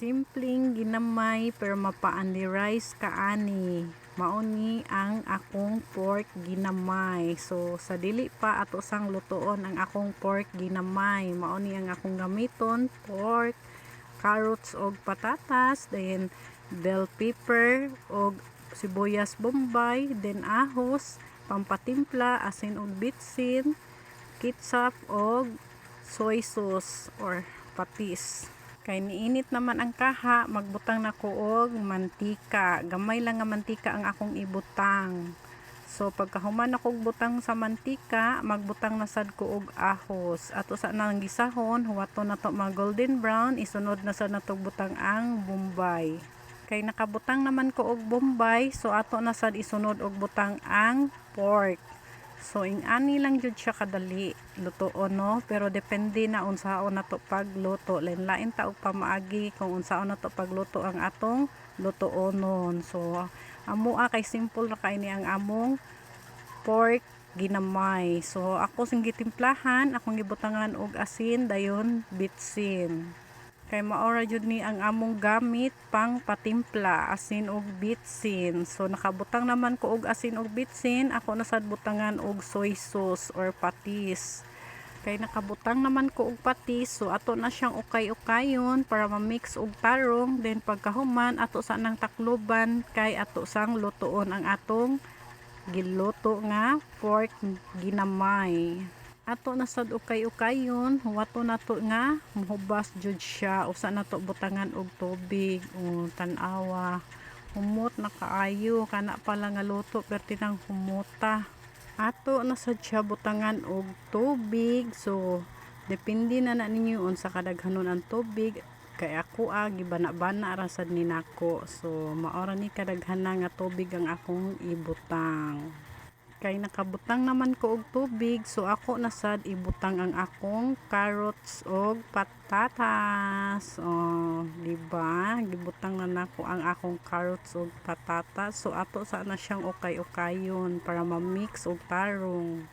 Simpleng ginamay pero mapa-only rice ka ani. Mao ni ang akong pork ginamay. So sa dili pa ato sang lutoon ang akong pork ginamay. Mao ni ang akong gamiton: pork, carrots og patatas, then bell pepper og sibuyas bombay, then ahos, pampatimpla, asin og bitsin, ketchup og soy sauce or patis. Kay niinit naman ang kaha, magbutang na ko og mantika. Gamay lang nga mantika ang akong ibutang. So pagkahuman ako og butang sa mantika, magbutang na sad ko og ahos. Ato sa nang gisahon, huwaton na to mga golden brown, isunod na sad nato butang ang bombay. Kay nakabutang naman ko og bombay, so ato na sad isunod og butang ang pork. So ing-ani lang jud siya kadali lutoon, no, pero depende na unsaon nato pagluto. Lain-lain ta og pamaagi kung unsaon nato pagluto ang atong lutuonon. So amoa kay simple ra kay ni ang among pork ginamay. So ako sing gitimplahan, akong gibutangan og asin dayon bitsin. Kay mao ra jud ni ang among gamit pang patimpla, asin ug bitsin. So nakabutang naman ko og asin ug bitsin, ako na sad butangan og soy sauce or patis. Kay nakabutang naman ko og patis, so ato na siyang ukay-ukayon para ma-mix og tarong. Then pagkahuman, ato sa nang takluban kay ato sang lutoon ang atong giluto nga pork ginamay. Ato na sad ukay-ukayon, huwato nato nga mohubas jud siya. Usa nato butangan og tubig. O tan-awa, humot na kaayo. Kana pala nga luto perti nang humuta. Ato na sad siya butangan og tubig. So depende na na ninyo unsa kadaghanon ang tubig, kay ako gibana-bana ra sad ni nako. So mao ra ni kadaghanan nga tubig ang akong ibutang. Kay nakabutang naman ko og tubig, so ako na sad ibutang ang akong carrots og patatas. Oh, di ba? Gibutang na nako ang akong carrots og patatas. So ato sa na siyang ukay-ukayon para ma-mix og tarong.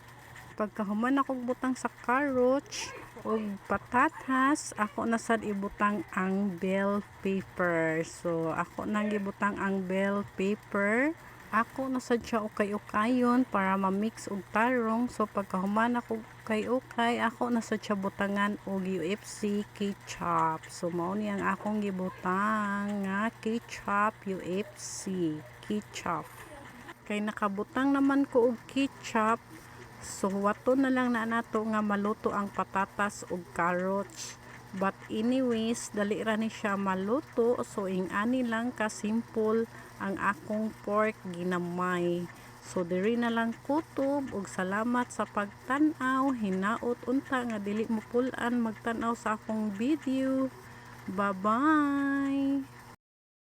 Pagkahuman akong butang sa carrots og patatas, ako na sad ibutang ang bell pepper. So ako nang gibutang ang bell pepper. Ako na sad siya ukay-ukayon para ma-mix og tarong. So pagkahuman ako ukay-ukay, ako na sad siya butangan og UFC ketchup. So mao ni ang akong gibutang nga ketchup, UFC ketchup. Kay nakabutang naman ko og ketchup, so huwaton na lang na nato nga maluto ang patatas ug carrots. But anyways, dali ra ni siya maluto. So ing-ani lang ka simple ang akong pork ginamay. So diri na lang kutob ug salamat sa pagtan-aw. Hinaot unta nga dili mo pul-an magtan-aw sa akong video. Bye-bye.